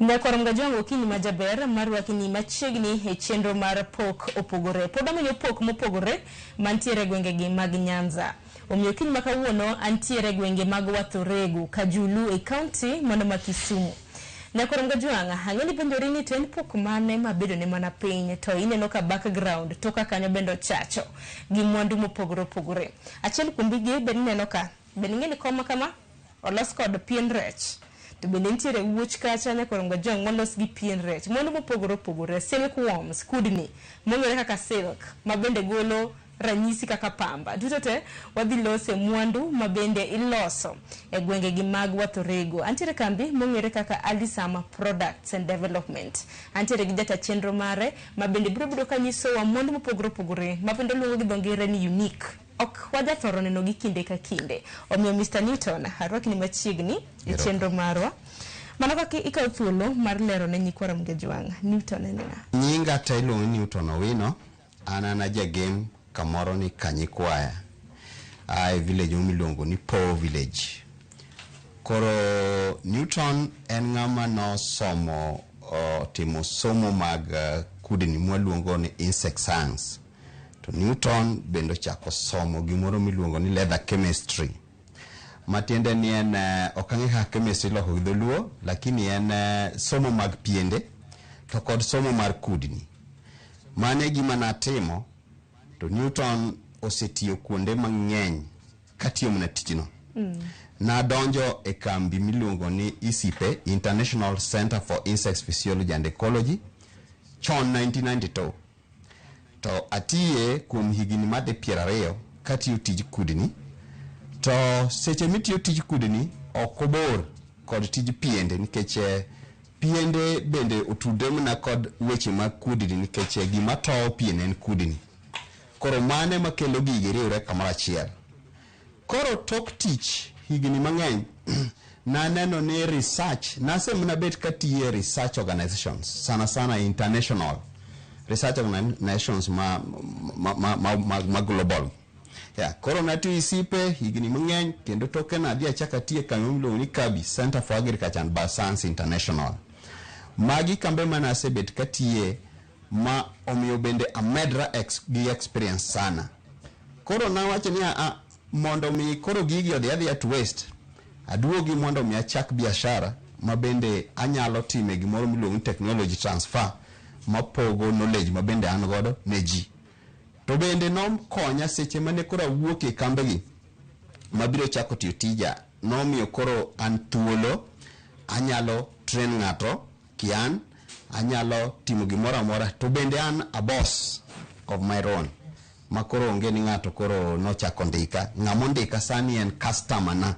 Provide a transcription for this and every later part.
Nyakwar Mgajwang' okinyi ma jaber mar rwakni machiegni e chenro mar pok opogore. Pod amenyo pok mopogore mantiere e gwengegi mag Nyanza. Omiyo okinyi ma kawuono antiere e gwenge mag Wathoregu, Kajulu e kaunti mano ma Kisumu. Nyakwar Mgajwang' ang'e ni penjori ni to en pok mane mabedo ne mana piny to ineno ka background toka kanyo bende ochacho gi mwandu mopogore opogore. Achiel kuom gigi bende ineno ka bende ing'e ni kom ma kama olos kod pien rech to bende nitiere wuoch kacha nyakwar Mgajwang' molos gi pien rech. Mwandu mopogore opogore, silk worms, kudni mong'ere kaka silk ma bende golo ranyisi kaka pamba. Duto te wadhi lose mwandu ma bende iloso e gwenge gi mag Wathorego. Antiere kambi mong'ere kaka Alisama Products and Development. Antiere gi jata chenro mare ma bende biro bedo kanyisowa mwandu mopogore opogore ma bende oluongo gi dho ngere ni unique. Ok wajathoro neno gi kinde ka kinde. Omiyo Mr. Newton, arwakni machiegni e chenro marwa. Mano kaka ikawo thuolo mar lero ne nyikwa Ramogi Jwang', Newton en ng'a? Nyinga to iluongo ni Newton Owino, an an ajagem kamoro ni Kanyikwaya, a e village moro miluongo ni Po village. Koro Newton en ng'ama nosomo timo somo mag kudni mwaluongo ni insect science. To Newton bende ochako somo gimoro miluongo ni leather chemistry. Matiende ni en ok ang'e kaka chemistry iloko gi dholuo, lakini en somo mag piende to kod somo mar kudni. Mano e gima natimo to Newton osetiyo kuonde mang'eny katiyo mana tijno. Nadonjo e kambi miluongo ni ICIPE, International Center for Insects Physiology and Ecology, chon 1992. To atiye kuom higni madhi 20 katiyo tij kudni. To seche mitiyo tij kudni ok obor kod tij piende nikech piende bende otudre mana kod weche mag kudni nikech gima towo pien en kudni. Koro mano ema kelo gigi riwre kamoro achiel. Koro tok tich higni mang'eny naneno ni research nase mana bet katiye research organizations sana sana international research organizations ma global. Yeah, koro natiyo ICIPE higni mang'eny kendo toke nadhi achako atiyo e kambi miluongo ni CABI, Center for Agriculture and Bioscience International. Magi kambe mane asebet katiye ma omiyo bende amedra gi experience sana. Koro nawacho ni a mondo mi koro gigi odhi adhiya to waste, aduogi mondo mi achak biashara ma bende anyalo time gimoro miluongo ni technology transfer mapogo knowledge ma bende an godo ne ji. To bende nokonya seche mane koro awuok e kambegi mabiro chako tiyo tija, nomiyo koro an thuolo anyalo train ng'ato kian, anyalo timo gimoro amora to bende an a boss of my own ma koro onge ni ng'ato koro nochako ndika. Ng'ama ondika sani en customer na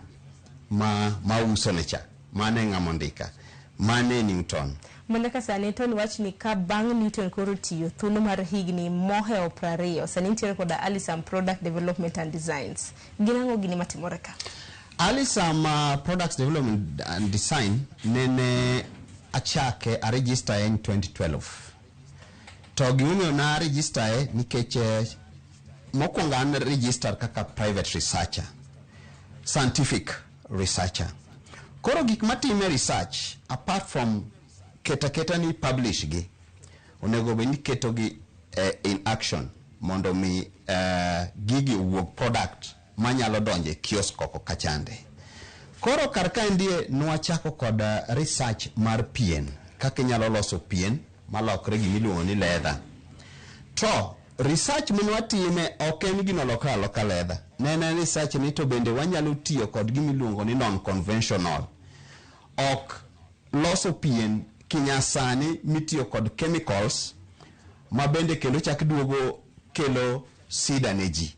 ma uso ne cha. Mano e ng'ama ondika. Mano e Newton. Mana ka sani to niwach ni ka bang' Newton koro tiyo thuolo mar higni mohewo 20, sani nitiere koda Alisam Product Development and Designs. Gin ang'o gini matimore ka? Alisam Products Development and Design nene achake a register in 2012. To gimomiyo na register e nikech mokwongo an register kaka private researcher, scientific researcher. Koro gik matime research apart from keta keta ni publish gi, onego bed ni keto gi in action mondo mi gigi owuog product manyalo donjo e kiosk oko kachande. Koro kar kaendie nwachako kod research mar pien, kaka inyalo loso pien malokre gimiluongo ni leather. To research minwatime ok en gino lokre aloka leather. Ne en research ni to bende wanyalo tiyo kod gimiluongo ni non-conventional. Ok loso pien kinyasani mitiyo kod chemicals ma bende kendo chak duogo kelo sida ne ji.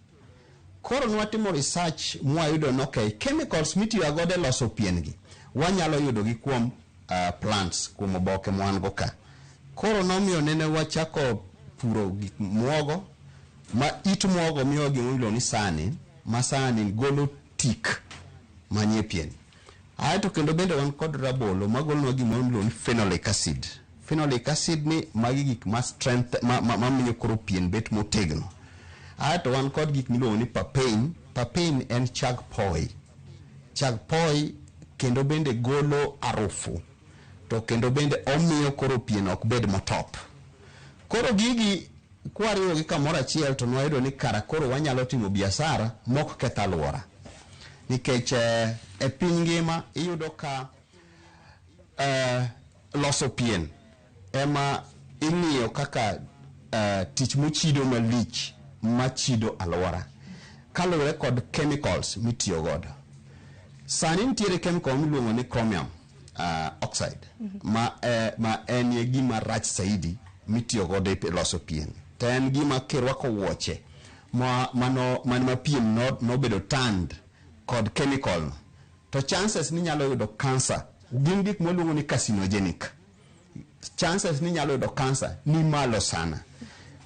Koro nwatimo research mwayudo ni okay, chemicals mitiyo godo e loso pien gi wanyalo yudo gi kuom plants, kuom oboke mwan go ka. Koro nomiyo nene wachako puro gik muogo ma it muogo miyowa gima iluongo ni sanin, ma sanin golo tik manie pien. Aeto kendo bende wan kod rabolo magolonwa gimoro miluongo ni phenolic acid. Phenolic acid ni magi gik ma strength ma miyo koro pien bet motegno. Aeto wan kod gik miluongo ni papain. Papain en chag poi. Chag poi kendo bende golo arufu To kendo bende omiyo koro pien ok bed motop. Koro gigi kwariwogi kamoro achiel to nwayudo ni kara koro wanyalo timo biashara mok keth alwora. Nikech e piny ngima iyudo ka loso pien ema ing'iyo kaka tich mochido malich machido alwora kaluwore kod chemicals mitiyo godo. Sani nitiere chemical miluongo ni chromium oxide ma en e gima rach saidi mitiyo godo e loso pien. To en gima kirwako wuoche ma, mano, man ma pien nobedo tanned kod chemical no, to chances ni nyalo yudo cancer gin gik mwaluongo ni carcinogenic. Chances ni nyalo yudo cancer ni malo sana.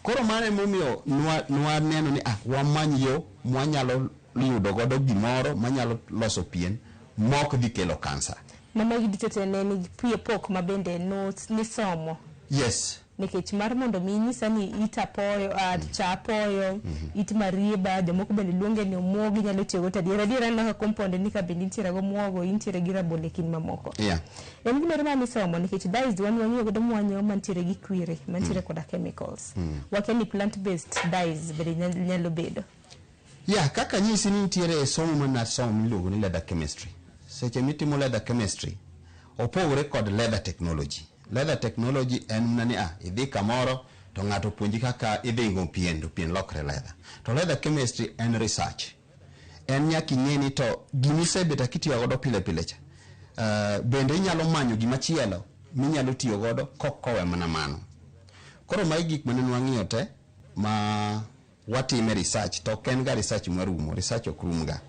Koro mano emomiyo nwa neno ni wamany yo mwanyalo yudo godo gimoro manyalo loso pien mok dhi kelo cancer. Ma magi duto te ne nigi pok ma bende nisomo. Yes. Nikech mar mondo mi inyisa ni it apoyo, cha apoyo, it marieba, jomoko bende luonge ni omuogo inyalo tiyogo to adiera adiera aneno ka compound ni ka bende intiere gomuogo, intiere gi rabolo e kind mamoko. En gimoro ma nisomo nikech dyes wan wang'iyo godo mwanyiewo mantiere gi kwiri, mantiere koda chemicals. Wakia ni plant based dyes bende nyalo bedo. Yeah, kaka nyisi ni nitiere somo manasomo miluongo ni leather chemistry. Seche mitimo leather chemistry, opogore kod leather technology. Leather technology en mana ni idhi kamoro to ng'ato puonji kaka idhingo pien to pien lokre leather. To leather chemistry en research. En nyaka ing'e ni to gimisebet kitiyo godo pile pile cha. Bende inyalo manyo gimachielo minyalo tiyo godo kokowe mana mano. Koro magi gik mane nwang'iyo te ma watime research to ok en ga research marumo, research ok rum ga.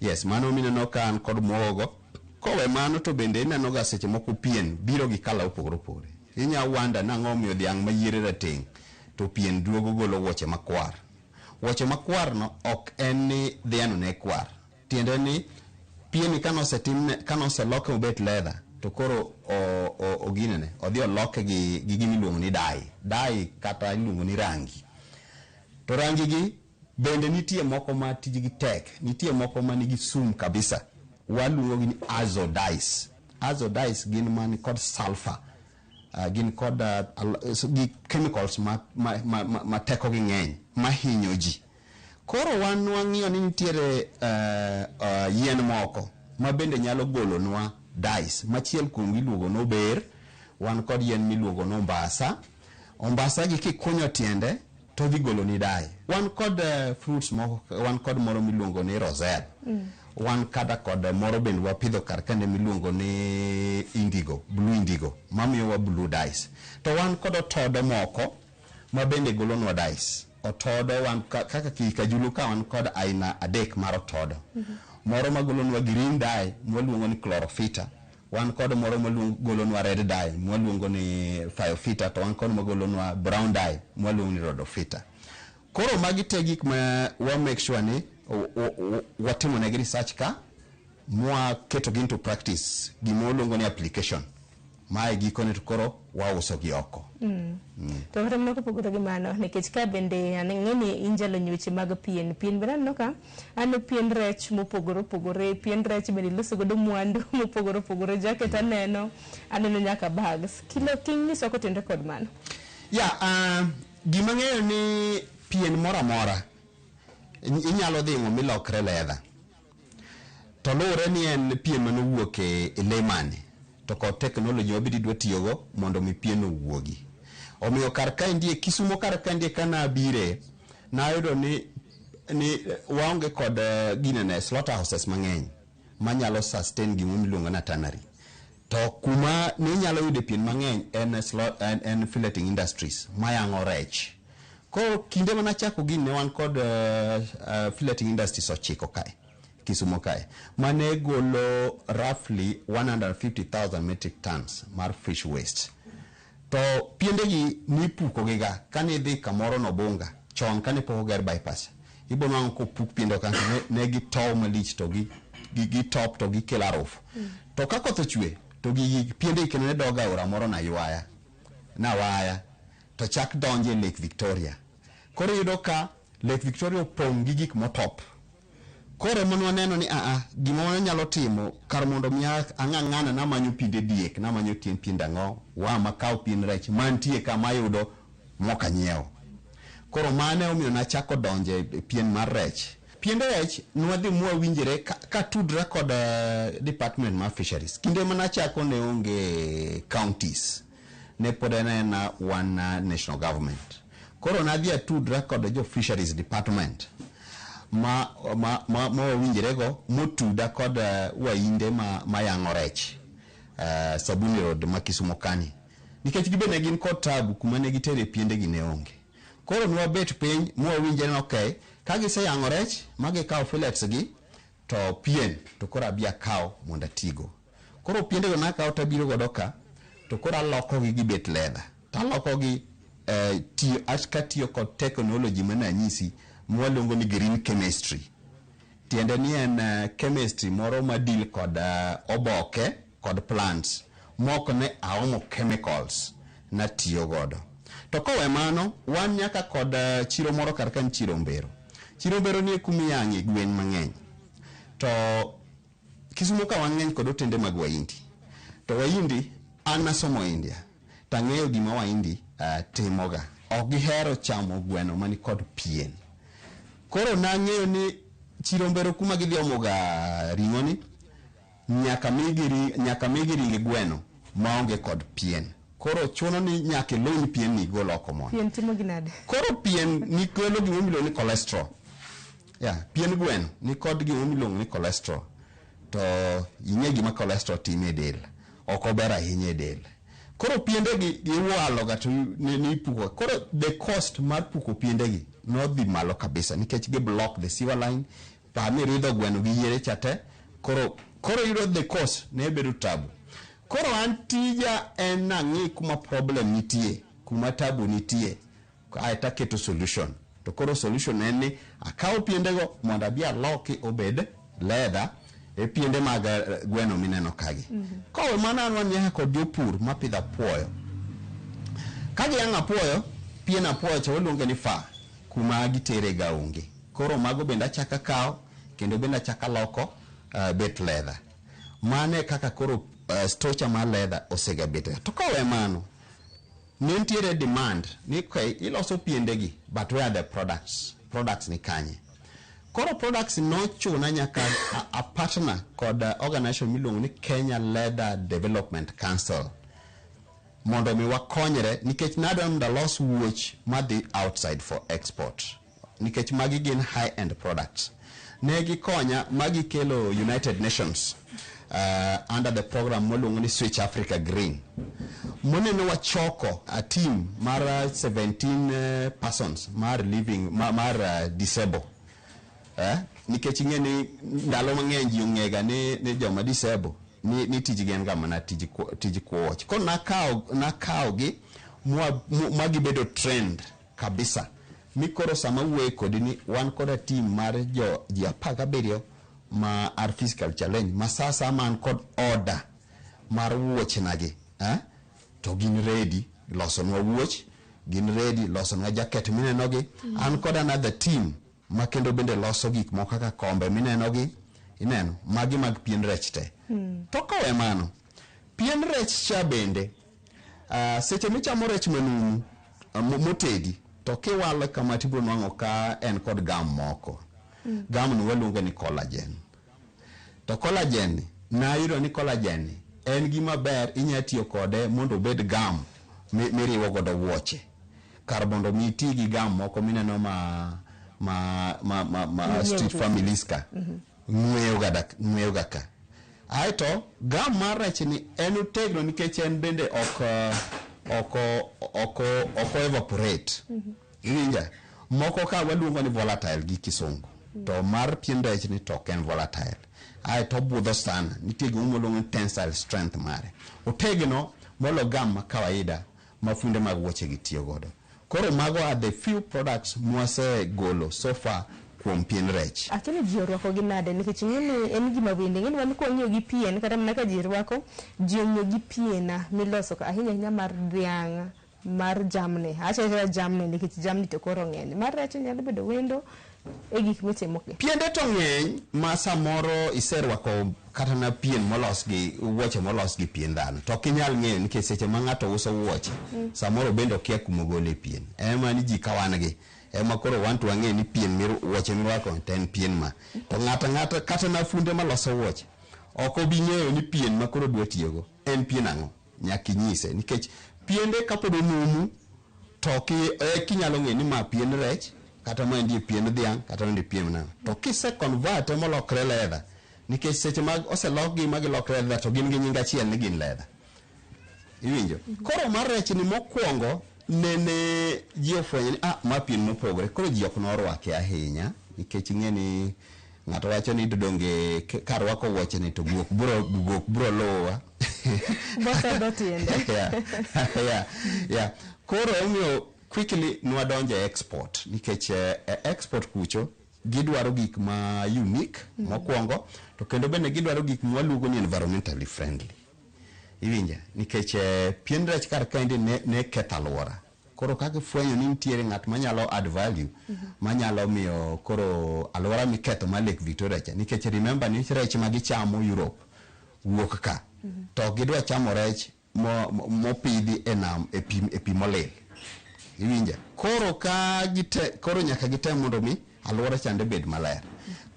Yes, mano mineno ka an kod muogo. Kowe mano to bende ineno ga seche moko pien biro gi kala opogore opogore. Inya wonder nang'o omiyo dhiang' ma yiere rateng' to pien duogo golo wuoche makwar. Wuoche makwar no ok en ni dhiang' ne kwar. Tiende ni pien kanosetimne, kanoseloke obet leather to koro oginene, odhi oloke gi gima iluongo ni dye. Dye kata iluongo ni rangi. To rangi gi bende nitie moko ma tijgi tek, nitie moko ma nigi sum kabisa. Waluongo gi ni azo dyes. Azo dyes gin man kod sulfur. Gin kod gi chemicals ma teko gi ng'eny, ma hinyo ji. Koro wan wang'iyo ni nitiere yien moko ma bende nyalo golonwa dyes. Machiel kuom gi iluongo ni ober, wan kod yien miluongo ni ombasa. Ombasa gi kikunyo tiende to dhi goloni dye. Wan kod fruits moko, wan kod moro miluongo ni roselle. Wan kata kod moro bende wapidho kar kende miluongo ni indigo, blue indigo, mamiyowa blue dyes. To wan kod otodo moko ma bende golonwa dyes. Otodo wan kaka Kajulu ka wan kod aina adek mar otodo. Moro magolonwa green dye mwaluongo ni chlorophyta. Wan kod moro magolonwa red dye mwaluongo ni phaeophyta, to wan kod magolonwa brown dye mwaluongo ni rhodophyta. Koro magi te gik ma wa make sure ni watimo negi research ka mwa keto gi into practice, gima waluongo ni application. Mae gikone to koro wauso gi oko. To kata mana kopogore gi mano, nikech ka bende ang'e ni injalo weche mag pien, pien bende aneno ka aneno pien rech mopogore opogore, pien rech bende iloso godo mwandu mopogore opogore, jacket aneno, aneno nyaka bags. Kilo kinyiso kotenore kod mano. Ya, gima ng'eyo ni pien moro amora inyalo dhing'o milokre leather. To luwore ni en pien manowuok e lee mane, to kod technology mabende idwa tiyogo mondo mi pien owuogi. Omiyo kar kaendie, Kisumo kar kaendie kana abire, nayudo ni waonge kod ginene slaughterhouses mang'eny manyalo sustain gima miluongo ni tannery. To kuma ninyalo yude pien mang'eny en filleting industries mayang'o rech. Koro kinde manachako gini ne wan kod filleting industries 9 kae, Kisumo kae, mane golo roughly 150,000 metric tons mar fish waste. To piendegi nipuko gi ga, kane idhi kamoro Nobunga, chon kane pok oger bypass, ibo nwang'o kopuk piende kanyo, ne gitow malich to gitop to gikelo harufu. To ka koth ochwe, to gigi piendegi kendo ne dog aora moro Naywaya, Nawaya, to chak donjo e Lake Victoria. Koro iyudo ka Lake Victoria opong' gi gik motop. Koro ema nwaneno ni aa, gima wanyalo timo kar mondo mi ang'ang'ana namanyo pinde diek, namanyo tien piend ang'o, wa makaw pien rech mantie ka mayudo mok anyiewo. Koro mano omiyo nachako donjo e pien mar rech. Piend rech nwadhi mwawinjre ka tudra kod department mar fisheries. Kinde manachako ne onge counties, ne pod en aena one national government. Koro nadhi atudra kod jo fisheries department ma wawinjre go motuda kod wainde ma yang'o rech Sabuni Road ma Kisumo kani. Nikech gibe ne gin kod tabu kuma ne gitere piendegi ne onge. Koro nwabet piny mwawinjre ni okay, ka giseyang'o rech ma gikawo fillets gi to pien to koro abi akaw mondo atigo. Koro piendego nakawo tabiro godo ka to koro alokogi gibet leather. To alokogi tiyo, katiyo kod technology mane anyisi mwaluongo ni green chemistry. Tiende ni en chemistry moro ma deal kod oboke kod plants mok ne aomo chemicals natiyo godo. To kowe mano, wan nyaka kod chiro moro kar ka ni chiro Mbero. Chiro Mbero ni e kuma iyang'e gwen mang'eny. To Kisumo ka wang'eny kod otende mag Wahindi. To Wahindi, an nasomo India, tang'eyo gima Wahindi timoga. Ok gihero chamo gweno mani kod pien. Koro nang'eyo ni chiro Mbero kuma gidhi omoga ring'o ni, nyaka migi ring gweno maonge kod pien. Koro chuno ni nyaka ilony pien ni igol oko mondo. Pien timo gi nade? Koro pien nikelo gima miluongo ni cholesterol. Yeah, pien gweno nikod gima miluongo ni cholesterol. To ing'e gima cholesterol timo e del. Ok ober ahinya e del. Koro piendegi giwalo ga to ni ipuko. Koro the cost mar puko piendegi nodhi malo kabisa nikech gi block the sewer line. Pa ni ridho gweno gi yiere cha te. Koro yudo the cost ne bedo tabu. Koro an tija en nang'i kuma problem nitie, kuma tabu nitie. Aeto aketo solution. To koro solution en ni akawo piendego mondo abi aloki obed leather e piende mag gweno mineno kagi. Kowe mano an wan nyaka kod jopur mapidho apuoyo. Ka giyang'o apuoyo, pien apuoyo cha waluonge ni fur, kuma gitere ga onge. Koro mago bende achako akawo kendo bende achako aloko bet leather. Mano e kaka koro stocha mar leather osegabet. To kowe mano, ne nitiere demand ni okay, iloso piendegi but where are the products? Products ni kanye? Koro products nochuna nyaka a partner kod organization miluongo ni Kenya Leather Development Council mondo mi wakonyre nikech nadwa mondo alos wuoch madhi outside for export nikech magi gin high end products. Ne gikonya ma gikelo United Nations under the program moluongo ni Switch Africa Green. Moneno wachoko a team mar 17 persons mar living mar disable. Nikech ing'e ni ndalo mang'eny ji ong'ega ni joma disable ni tijgi en ga mana tij kuoch. Koro nakawo gi ma gibedo trained kabisa. Mi koro sama wuoye kodi ni wan kod a team mar jo ji 17 ma are physical challenge ma sasa man kod order mar wuochnagi, eh? To gin ready losonwa wuoch, gin ready losonwa jacket minenogi. An kod another team ma kendo bende loso gik moko kaka kombe minenogi, ineno, magi mag pien rech te. To kowe mano, pien rech cha bende, seche michamo rech manumu motedi, to kiwale kama tibiro nwang'o ka en kod gum moko. Gum ni waluonge ni collagen. To collagen ni, nayudo ni collagen ni en gima ber inya tiyo kode mondo obed gum miriwo godo wuoche. Kar mondo mi iti gi gum moko mineno ma Ng'iewo street go. families ka. Ng'weyo ga ka. Aeto gum mar rech ni en otegno nikech en bende ok evaporate. Iwinja? Moko ka waluongo ni volatile gi kisungu. To mar pien rech ni to ok en volatile. Aeto obudho sana. Nitie gima waluongo ni tensile strength mare. Otegno molo gum ma kawaida ma funde mag wuoche gi tiyo godo. Koro mago are the few products mwasegolo so far kuom pien rech. Akia ni ji orwako gi nade nikech ing'e ni en gima wende. Ing'e ni wan kwang'iyo gi pien kata mana ka ji rwako, ji ong'iyo gi pien miloso ahinya ahinya mar dhiang', mar jamni. Awacho awacha jamni nikech jamni to koro ng'eny. Mar rech nyalo bedo wendo E gik mitimo gi. Piende to ng'eny ma samoro iserwako kata na pien molos gi wuoche molos gi pien dhano to ok inyal ng'eyo nikech seche ma ng'ato uso wuoche samoro bende okia kuma ogole pien. Ema ni ji ka wan gi ema koro wan to wang'eyo ni pien wuoche mirwako to en pien ma. To ng'ato ang'ata kata na funde maloso wuoche ok obi ng'eyo ni pien ma koro odwa tiyogo en pien ang'o. Nyaka inyise nikech piende kapod onumu to kinyalo ng'eyo ni ma pien rech kata ma endie pien dhiang' kata ma endie pien nang'o. To kise convert molokre leather nikech seche ma oselokgi ma gilokre leather to gin gi nying achiel ni gin leather. Iwinjo? Koro mar rech ni mokwongo nene ji ofwenyo ni ah ma pien mopogore koro ji ok norwake ahinya nikech ing'e ni ng'ato wacho ni donge karwako wuoche ni to guok bro luwa. Bosedho tiende. Yeah. Koro omiyo quickly nwadonjo e export nikech e export kucho gidwaro gik ma unique mokwongo to kendo bende gidwaro gik mwaluongo ni environmentally friendly. Iwinja? Nikech pien rech kar kaendi ne ketho alwora. Koro ka gifwenyo ni nitiere ng'at manyalo add value manyalo miyo koro alwora miketho mar Lake Victoria cha nikech remember ni rech ma gichamo Europe wuok ka to ok gidwa chamo rech mopidhi e nam e pi molil. Iwinja? Koro ka gite, koro nyaka gitem mondo mi alwora chande bed maler.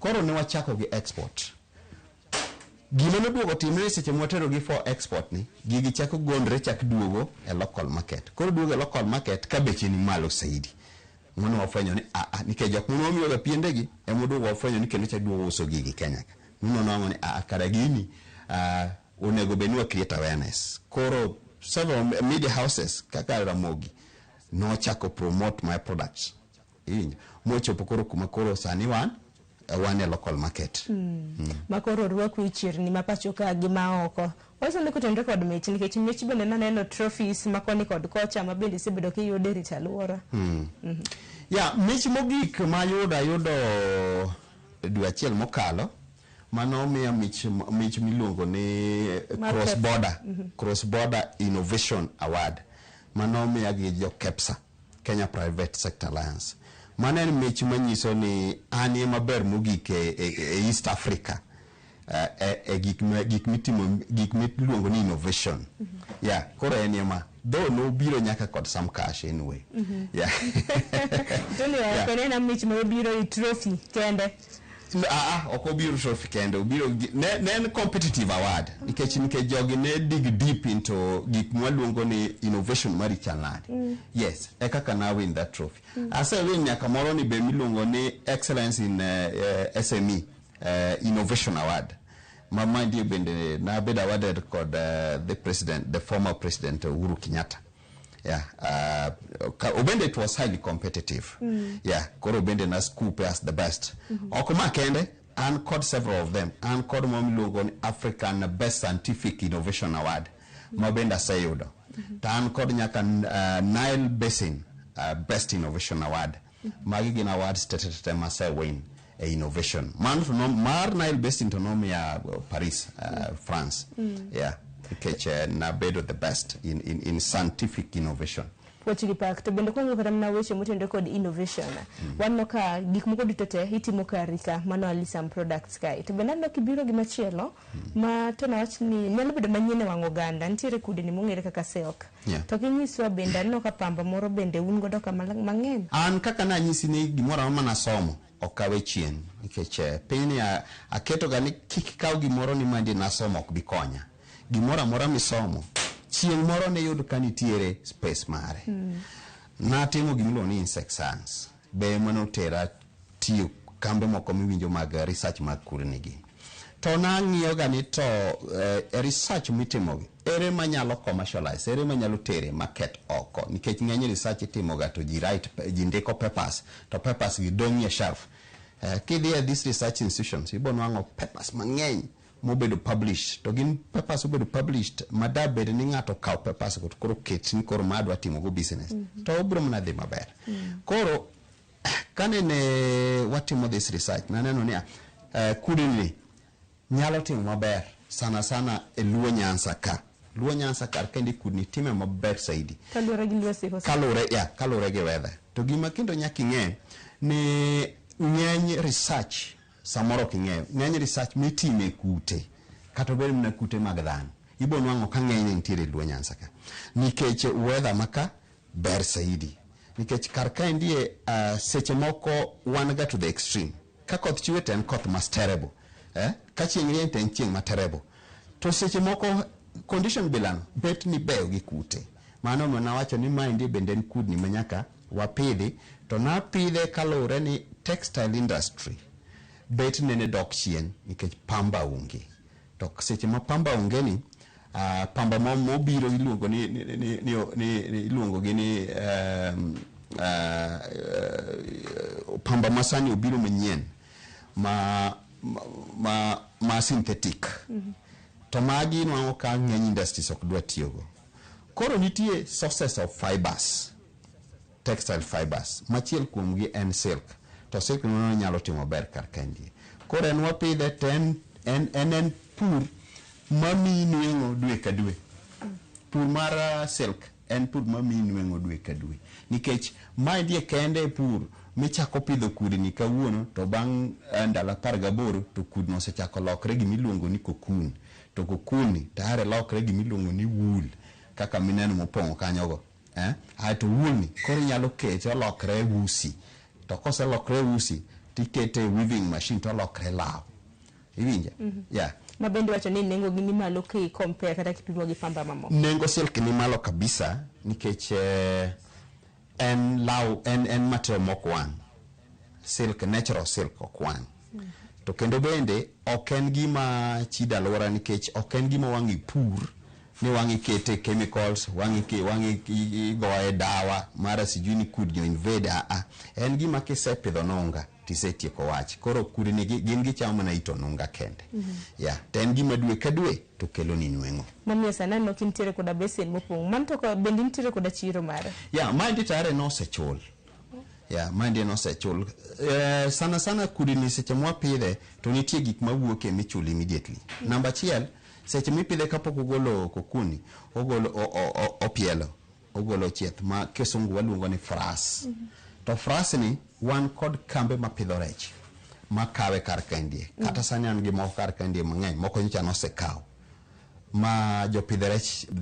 Koro ne wachako gi export. Gima noduogo timre seche mwatero gi for export ni, gigi chako gondre chak duogo e local market. Koro duogo e local market ka beche ni malo saidi. Mano wafwenyo ni a nikech jok mane wamiyoga piendegi ema oduogo wafwenyo ni kendo chak duogo uso gigi Kenya ka. Mano nwang'o ni a kara gini onego bed ni wa create awareness. Koro several media houses kaka Ramogi nochako promote my products. Iwinjo? Mochopo koro kuma koro sani wan e local market. Ma koro orwaku e chirni ma pacho ka gi ma oko. Wacho ni kotenore kod mich nikech mich bende naneno trophies ma koni kod kocha ma bende isebedo kiyudo e rito alwora. Ya, mich mogik mayudo ayudo dwe achiel mokalo mano miya mich miluongo ni cross border cross border innovation award mano miya gi jo KEPSA Kenya Private Sector Alliance. Mano en mich manyiso ni an ema maber mogik e East Africa e gik mitimo gik miluongo ni innovation. Yeah, koro en ema though nobiro nyaka kod some cash anyway. Yeah. To ni ok en ena mich ma obiro e trophy kende. Ok obiro trophy kende, obiro ne en competitive award nikech jogi ne dig deep into gik mwaluongo ni innovation mari chal nade. Yes, e kaka na win that trophy. Ase win nyaka moro ni be miluongo ni excellence in SME innovation award. Ma mandie bende nabedo awarded kod the president, the former president Uhuru Kenyatta. Yeah, obende it was highly competitive. Yeah, koro bende na scoop as the best. Ok ma kende, an kod several of them. An kod moro miluongo ni African Best Scientific Innovation Award ma bende aseyudo. To an kod nyaka Nile Basin Best Innovation Award. Magi gin awards tete ma asewin e innovation. Mano to mar Nile Basin to nomiya Paris, France. Yeah, nikech nabedo the best in scientific innovation. Puoch gi pak to bende kwang'iyo kata mana weche motenore kod innovation. Waneno ka gik moko duto te itimo kari ka mano Alisam Products kae. To bende aneno kibiro gi machielo ma to nawach ni nyalo bedo manyien e wang' oganda. Nitiere kudni mong'ere kaka silk. To kinyiswa bende aneno ka pamba moro bende un godo ka mang'eny. An kaka nanyisi ni gimoro amora manasomo ok awe chien nikech pinyni aketo ga ni kik ikaw gimoro ni mandi nasomo ok bi konya. Gimoro amora misomo chieng' moro niyud ka nitiere space mare. Natimo gimiluongo ni insect science. Be manotera tiyo kambe moko miwinjo mag research mag kudni gi. To nang'iyo ga ni to e research mitimogi ere manyalo commercialize, ere manyalo tere market oko nikech ng'eny research itimo ga to ji write, ji ndiko papers to papers gi dong' e shelf. Kidhi e these research institutions ibo nwang'o papers mang'eny mobedo published to gin papers mobedo published ma da bed ni ng'ato okawo papers go to koro ket ni koro ma adwa timo go business to obiro mana dhi maber. Koro kanene watimo this research naneno niya kudni nyalo timo maber sana sana e Luo Nyanza ka. Luo Nyanza kar kendi kudni time maber saidi. Kaluwore gi lwasi koso? Kaluwore, yeah, kaluwore gi weather. To gima kendo nyaka ing'e ni Ng'eny research samoro ok ing'eyo, ng'eny research mitime kute, kata obed mana kute mag dhano, ibo nwang'o ka ng'enyne nitiere e Luo Nyanza ka. Nikech weather ma ka ber saidi. Nikech kar kaendie seche moko wan ga to the extreme. Ka koth chwe to en koth mas terrible. Eh? Ka chieng' rieny to en chieng' ma terrible. To seche moko condition bilano bet ni beyo gi kute. Mano omiyo nawacho ni maendi bende en kudni ma nyaka wapidhi. To napidhe kaluwore ni textile industry bet nene dok chien nikech pamba onge. To seche ma pamba onge ni, pamba mobiro iluongo ni, ni, ni, ni, ni, iluongo gi ni pamba masani obiro manyien ma synthetic. To magi nwang'o ka ng'eny industries ok dwa tiyogo. Koro nitie sources of fibers, textile fibers. Machiel kuomgi en silk. To silk no nyalo timo maber kar kaendi. Koro en wapidhe to en pur mamiyi nweng'o dwe ka dwe. Pur mar silk en pur mamiyi nweng'o dwe ka dwe. Nikech maendi kende e pur michako pidho kudni kawuono to bang' ndalo 18 to kudno osechako lokre gimiluongo ni cocoon. To cocoon ni tayari lokre gimiluongo ni wool kaka mineno mopong'o kanyogo. Aeto wool ni koro inyalo kete olokre usi. To koselokre usi tikete e weaving machine to olokre law. Iwinjo? Yeah. Ma bende wacho ni nengo gi ni malo ki compare kata kipimo gi pamba mamoko. Nengo silk ni malo kabisa nikech en law, en material mok wang'. Silk, natural silk ok wang'. To kendo bende ok en gima chido alwora nikech ok en gima wang' ipur ni wang' ikete chemicals, wang' igoye dawa mara sijui ni kudni invade. En gima kisepidho nunga tisetieko wach. Koro kudni gin gichamo mana it onunga kende. Yeah, to en gima dwe ka dwe to kelo ni nweng'o. Mamiyo sani aneno kintiere koda besen mopong'. Mano to bende nitiere koda chiro mare? Yeah, maendi tayari nosechul. Yeah, maendi nosechul. Sana sana kudni seche mwapidhe to nitie gik mawuoke michulo immediately. Namba achiel, seche mipidhe kapok ogolo kokuni, ogolo opielo, ogolo chieth ma kisungu waluongo ni frass. To frass ni wan kod kambe mapidho rech makawe kar kaendie. Kata sani an gi moko kar kaendie mang'eny, moko nyocha nosekaw ma jopidh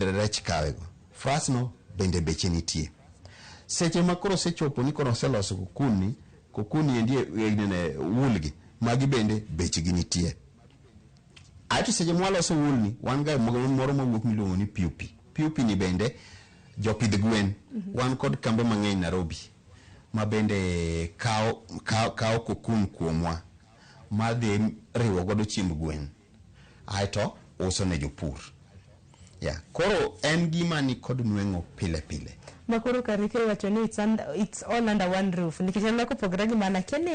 rech kawego. Frass no bende beche nitie. Seche ma koro osechopo ni koro oseloso kokuni, kokuni endi wool gi, magi bende bechgi nitie. Aeto seche mwaloso wool ni, wan ga moro mawuok miluongo ni pupi. Pupi ni bende jopidh gwen. Wan kod kambe mang'eny Nairobi ma bende kawo cocoon kuomwa madhi riwo godo chiemb gwen. Aeto uso ne jopur. Yeah. Koro en gima ni kod nweng'o pile pile. Ma koro karike iwacho ni it's all under one roof. Nikech aneno kopogore gi mano, akia ni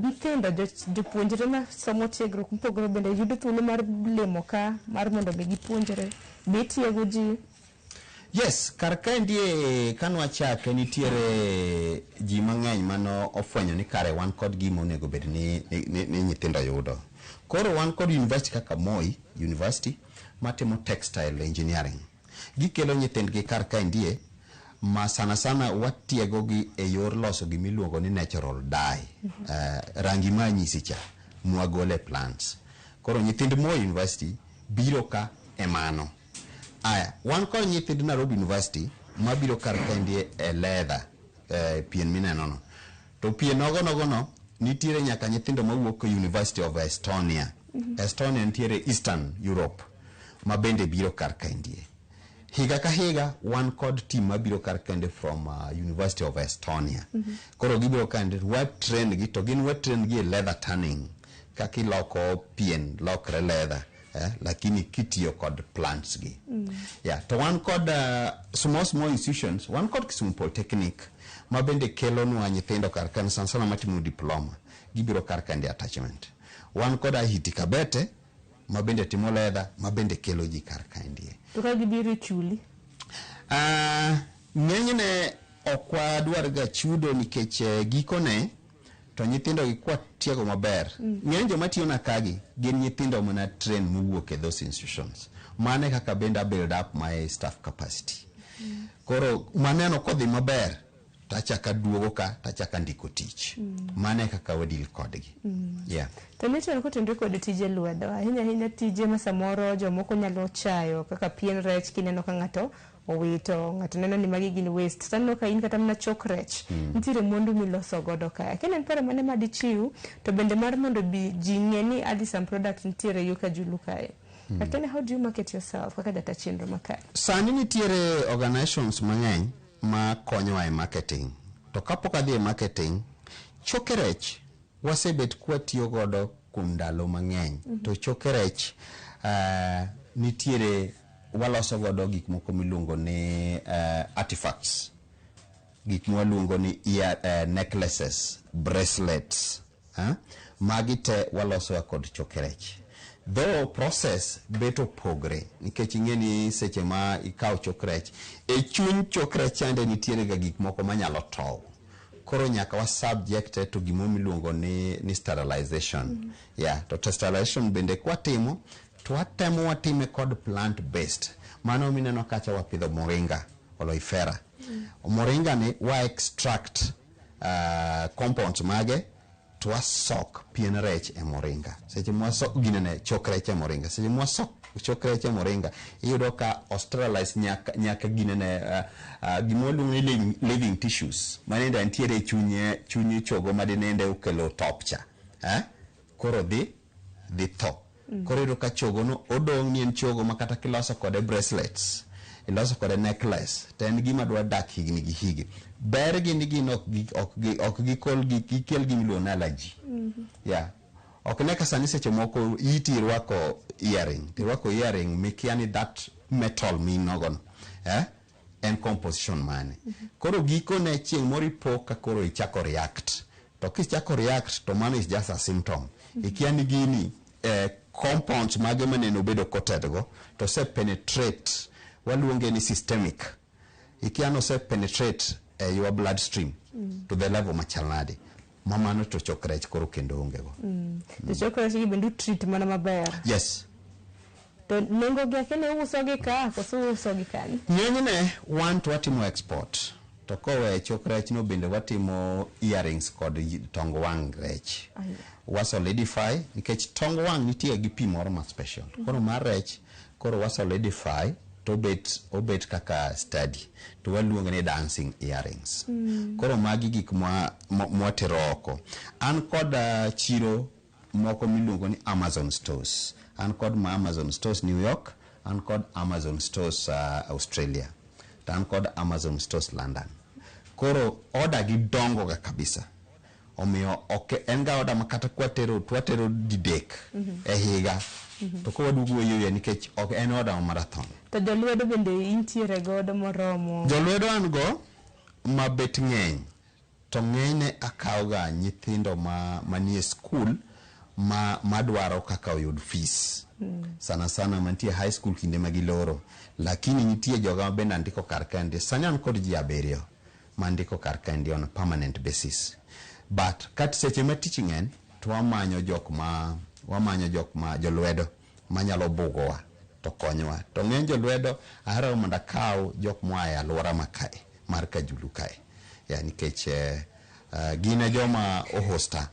nyithindo, jopuonjre ma somo tiegruok mopogore bende yudo thuolo mar lemo ka mar mondo mi gipuonjre. Be itiego ji? Yes, kar kaendie kanwachake nitiere ji mang'eny mano ofwenyo ni kare wan kod gima onego bed ni nyithindo yudo. Koro wan kod university kaka Moi University matimo textile engineering. Gikelo nyithindgi kar kaendie ma sana sana watiego gi e yor loso gimiluongo ni natural dye. Rangi ma anyisi cha mwagole plants. Koro nyithind Moi University biro ka e mano. Aya, wan kod nyithind Nairobi University mabiro kar kaendie e leather, pien mineno no. To pien nogo nogo no nitiere nyaka nyithindo mawuok e University of Estonia. Estonia nitiere Eastern Europe ma bende biro kar kaendie. Higa ka higa wan kod team mabiro kar kaende from University of Estonia. Koro gibiro kaende, wa train gi to gin wa train gi e leather tanning kaka iloko pien lokre leather. Lakini kitiyo kod plants gi. Yeah, to wan kod small small institutions, wan kod Kisumu Polytechnic ma bende kelonwa nyithindo kar kae sana sana matimo diploma, gibiro kar kaende attachment. Wan kod IHT Kabete ma bende timo leather ma bende kelo ji kar kaendie. To ka gibiro ichuli? Ng'enyne ok wadwar ga chudo nikech gikone to nyithindo gi kwa tiego maber. Ng'eny joma tiyo na kagi gin nyithindo mana train mowuok e those institutions. Mano e kaka bende a build up my staff capacity. Koro maneno kodhi maber To achako aduogo ka to achako andiko tich. Mano e kaka wadeal kodgi. Yeah. To Newton kotenore kod tije lwedo, ahinya ahinya tije ma samoro jomoko nyalo chayo kaka pien rech kineno ka ng'ato owito, ng'ato neno ni magi gin waste. To aneno ka in kata mana chok rech, nitiere mwandu miloso godo kae. Akia ni en paro mane ma dichiw, to bende mar mondo bi ji ng'e ni Alisam product nitiere yo Kajulu kae. Akia ni how do you market yourself kaka jata chenro ma kae? Sani nitiere organizations mang'eny ma konyowa e marketing. To kapok adhi e marketing, choke rech wasebet kwatiyo godo kuom ndalo mang'eny. To choke rech nitiere waloso godo gik moko miluongo ni artifacts. Gik mwaluongo ni ear, necklaces, bracelets. Magi te waloso kod choke rech. Though process bet opogre nikech ing'e ni seche ma ikawo chok rech e chuny chok rech chande nitiere ga gik moko manyalo tow. Koro nyaka wa subject to gimo miluongo ni sterilization. Yeah, to sterilization bende kwatimo to watemo watime kod plant based. Mano mineno kacha wapidho moringa, aloe vera. Moringa ni wa extract compounds mage to wasok pien rech e moringa. Seche mwasok ginene chok rech e moringa. Seche mwasok chok rech e moringa, iyudo ka osterilize nyaka ginene gima waluongo ni living tissues manende nitiere e chuny chogo madinende okelo top cha. Eh? Koro dhi tho. Koro iyudo ka chogo no odong' ni en chogo ma kata kiloso kode bracelets, iloso kode necklace, to en gima dwa dak higni gi higni. Ber gi ni gin ok gikol gikel gima iluongo ni allergy. Yeah. Ok ne ka sani seche moko iti irwako earring, to irwako earring mikia ni that metal minogo no, eh? En composition mane. Koro gikone chieng' moro ipo ka koro ichako react. To kichako react to mano is just a symptom. Ikia ni gini compounds mage manene obedo coated go to ose penetrate, waluonge ni systemic. Ikia ni ose penetrate e your bloodstream to the level machal nade. Ma mano to chok rech koro kendo onge go. To chok rech gi bende utreat mana maber. Yes. To nengo gi akia ni uuso gi ka koso uuso gi kanye? Ng'enyne wan to watimo export. To kowe chok rech no bende watimo earrings kod tong wang' rech. Wa solidify nikech tong wang' nitie gi pi moro ma special. Koro mar rech koro wa solidify to obet kaka study to waluonge ni dancing earrings. Koro magi gik mwatero oko. An kod chiro moko miluongo ni Amazon stores. An kod ma Amazon stores New York, an kod Amazon stores Australia, to an kod Amazon stores London. Koro order gi dongo ga kabisa. Omiyo ok en ga order ma kata kwatero to watero didek e higa. To kowaduogo wayueyo nikech ok en order ma marathon. To jolwedo bende intiere godo moromo? Jolwedo an go mabet ng'eny. To ng'enyne akawo ga nyithindo manie skul madwaro kaka oyud fees. Sana sana mantie high school kinde ma giloro. Lakini nitie joga ma bende andiko kar kaendi. Sani an kod ji 7 mandiko kar kaendi on a permanent basis. But kat seche ma tich ng'eny to wamanyo jok ma jolwedo manyalo bugowa to konyowa. To ng'eny jolwedo ahero mondo akaw jok moa e alwora ma kae mar Kajulu kae. Ya nikech gin e joma ohosta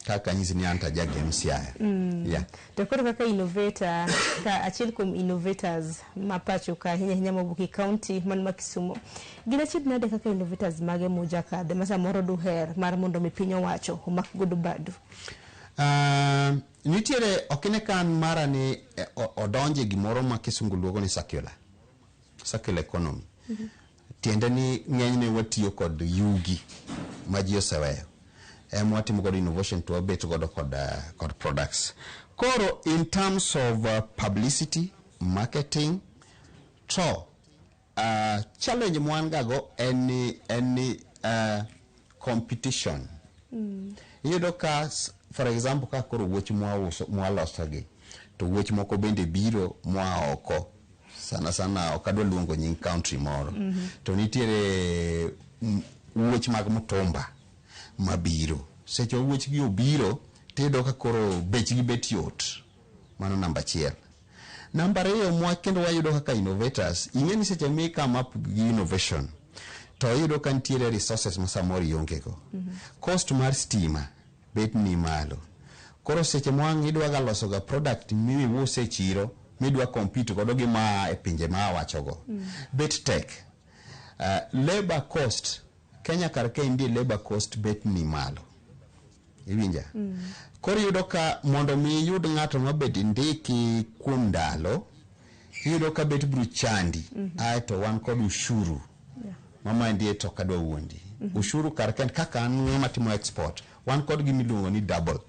kaka anyisi ni an to aja Gem Siaya. Yeah. To koro kaka innovator, ka achiel kuom innovators ma pacho ka ahinya ahinya mowuok e county man ma Kisumo, gin achiedh nade kaka innovators mage mujakadhe ma samoro duher mar mondo mi piny owacho omak godo badu? Nitiere ok ine ka an mara ni odonje gimoro ma kisungu luongo ni circular economy. Tiende ni ng'enyne watiyo kod yugi ma ji oseweyo. Ema watimo godo innovation to wabet godo kod products. Koro in terms of publicity, marketing, to challenge mwan ga go en ni competition. Iyudo ka for example ka koro wuoch mwauso mwaloso gi to wuoch moko bende biro moa oko sana sana ok adwa luongo nying country moro to nitiere wuoch mag mtumba mabiro seche wuoch gi obiro tiyudo ka koro bechgi bet yot. Mano namba achiel. Namba ariyo mwa kendo wayudo kaka innovators, ing'e ni seche mi come up gi innovation. To iyudo ka nitiere resources ma samoro ionge go. Cost mar stima bet ni malo. Koro seche ma idwa ga loso ga product miuse e chiro midwa compete godo gi maa e pinje ma awachogo. Bet tek. Labor cost Kenya kar kaendi labor cost bet ni malo. Iwinja? Koro iyudo ka mondo mi iyud ng'ato mabed ndiki kuom ndalo, iyudo ka bet biro chandi. Aeto wan kod ushuru. Ma maendi to ok adwa wuondi. Ushuru kar kaendi kaka an ng'ama timo export, wan kod gima iluongo ni double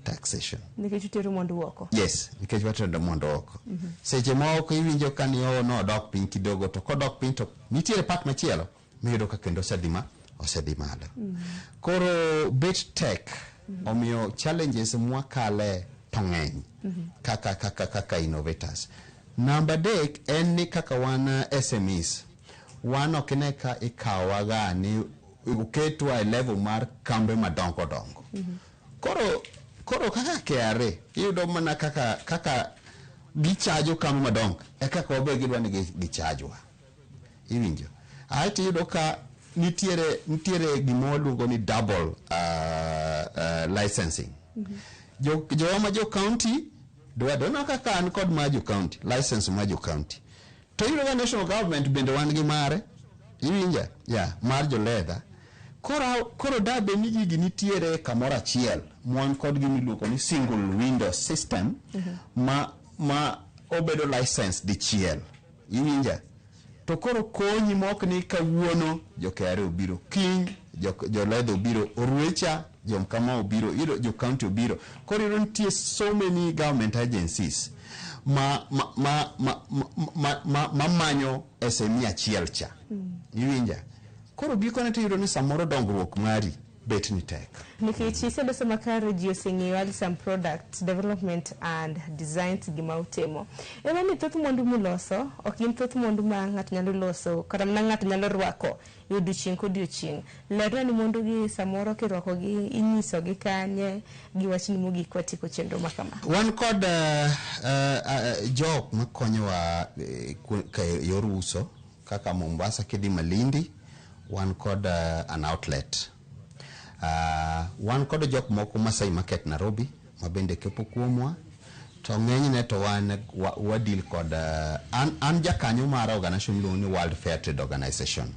taxation. Nikech utero mwandu oko. Yes, nikech watero mwandu oko. Seche moko iwinjo ka ni oh, nodok piny kidogo to kodok piny to nitiere part machielo miyudo ka kendo osedhi malo. Koro bet tek omiyo challenges mwakale to ng'eny kaka innovators. Namba 3 en ni kaka wan SMEs, wan ok ine ka ikawowa ni oketwa e level mar kambe madongo dongo. Koro kaka KRA iyudo mana kaka gichajo kambe madongo e kaka wabe gidwa ni gichajwa. Iwinjo? Aeto iyudo ka nitiere gima waluongo ni double licensing. Jowa ma jo county dwa no kaka an kod ma jo county, license ma jo county. To iyudo ka national government bende wan gi mare. Iwinja? Yeah, mar jo leather. Koro da bed ni gigi nitiere kamoro achiel, wan kod gima iluongo ni single window system ma obedo license dichiel. Iwinja? To koro konyi mok ni kawuono jo KRA obiro, kiny jo leather obiro, orwecha jo kama obiro, iyudo jo county obiro. Koro iyudo nitie so many government agencies ma manyo SME achiel cha. Iwinja? Koro gikone to iyudo ni samoro dongruok mari bet ni tek. Nikech iseloso makare ji oseng'eyo Alisam Product Development and Designs gima utimo. Ema ni thoth mwandu muloso ok gin thoth mwandu ma ng'ato nyalo loso kata mana ng'ato nyalo rwako e odiochieng' kodiochieng'. Lerna ni mwandu gi samoro kirwako gi inyiso gi kanye gi wachni mogik watieko chenro ma kama. Wan kod jok makonyowa yor uso kaka Mombasa kidhi Malindi, wan kod an outlet. Wan kod jok moko Masai Market Nairobi ma bende kepo kuomwa to ng'enyne to wan wa deal kod an jakanyo mar organization miluongo ni World Fair Trade Organization.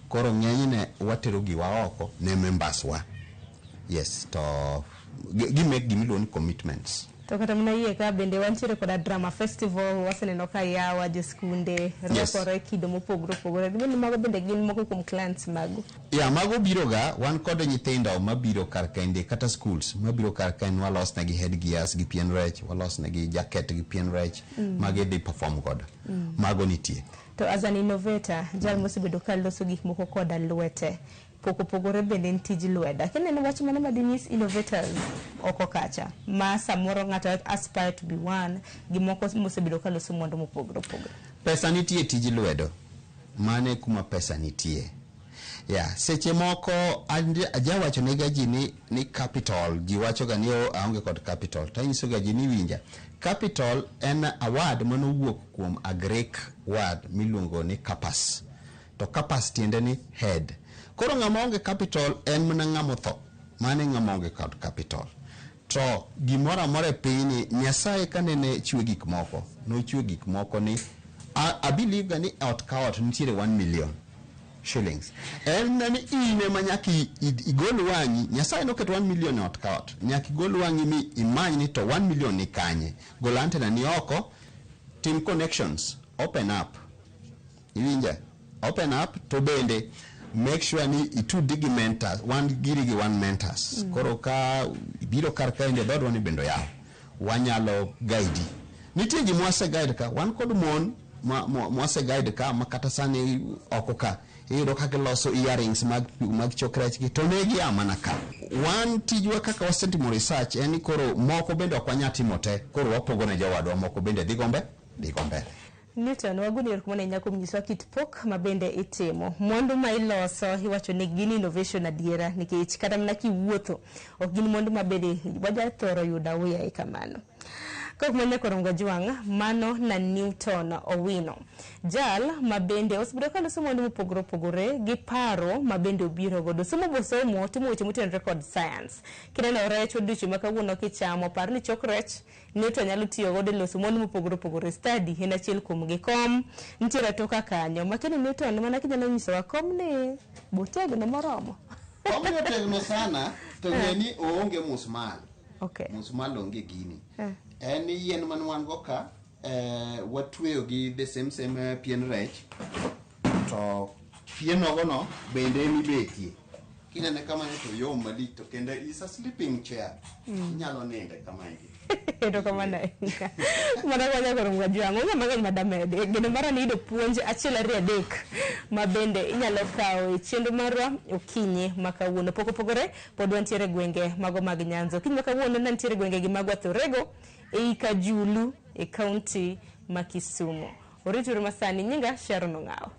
Koro ng'enyne watero giwa oko ne members wa. Yes, to gi make gima iluongo ni commitments. To kata mana iye ka bende wantiere koda drama festival, waseneno ka yawa joskunde rwakore kido mopogore opogore. Dibed ni mago bende gin moko kuom clients magu? Ya, mago biro ga, wan kod nyithindo mabiro kar kaendi kata schools mabiro kar kaendi walos negi headgears gi pien rech, walos negi jacket gi pien rech ma gidhi perform godo. Mago nitie. To as an innovator, jal mosebedo ka loso gik moko koda lwete, pok opogore bende en tij lwedo. Akia ni en wach mane madinyis innovators oko kacha ma samoro ng'ato aspire to be one gi moko mosebedo ka loso mwandu mopogore opogore. Pesa nitie tij lwedo. Mano e kuma pesa nitie. Ya, seche moko ajawacho ne ga ji ni capital, ji wacho ga ni oh, aonge kod capital. To anyiso ga ji ni winja. Capital en a word manowuok kuom a Greek word miluongo ni kapas. To kapas tiende ni head. Koro ng'ama onge capital en mana ng'ama otho. Mano e ng'ama onge kod capital. To gimoro amora e pinyni, Nyasaye kanene chwe gik moko, nochwe gik moko ni I believe ga ni ot ka ot nitiere 1 million shillings. En na ni in ema nyaka igol wang'i, Nyasaye noketo 1 million e ot ka ot. Nyaka igol wang'i mi imany ni to 1 million ni kanye. Gol antenna ni oko, tim connections, open up. Iwinja? Open up to bende make sure ni itudi gi mentors, wan giri gi wan mentors. Koro ka ibiro kar kaendi dhoodwa ni bende oyaw, wanyalo guide. Nitie ji mwase guide ka, wan kod mon mwase guide ka ma kata sani oko ka iyudo ka giloso earrings mag chok rech gi to ne gia mana ka. Wan tijwa kaka wasetimo research en ni koro moko bende ok wanyal timo te, koro wapogo ne jowadwa moko bende dhi go mbele. Newton, wagoni erokamano ahinya kuom nyisowa kit pok ma bende itimo. Mwandu ma iloso iwacho ni gin innovation adiera nikech kata mana kiwuotho ok gin mwandu ma bende wajathoro yudo ahuyaye kamano. Kok ma nyakorom Gajwang', mano na Newton Owino. Jal ma bende osebedo ka loso mwandu mopogore opogore gi paro ma bende obiro godo. Somo bosomo timo weche motenore kod science. Kineno rech odiochieng' ma kawuono kichamo, par ni chok rech Newton nyalo tiyo godo e loso mwandu mopogore opogore. Study en achiel kuom gi. Kom nitiere atoka kanyo. Makeni Newton mana kinyalo nyisowa kom ni botegno moromo. Komni otegno sana to ng'e ni oonge musmal. Okay. Musmal onge gini. En yien man wan go ka watweyo gi the same same pien rech to pien nogo no bende emibetie. Kinene kamano to yom malich to kendo is a sleeping chair. Inyalo ninde kamaendi. Erokamano ahinya. Mana kwa nyakoro Gajwang', onge mang'eny madamedi. Geno mara ni yudo puonj achiel ariyo adek ma bende inyalo kawo e chenro marwa okinyi ma kawuono. Pok opogore, pod wantiere e gwenge mago mag Nyanza. Okinyi ma kawuono nantiere e gwenge gi mag Wathorego ei Kajulu e kaunti ma Kisumu. Orituru masani, nyinga Sharon Ong'awo.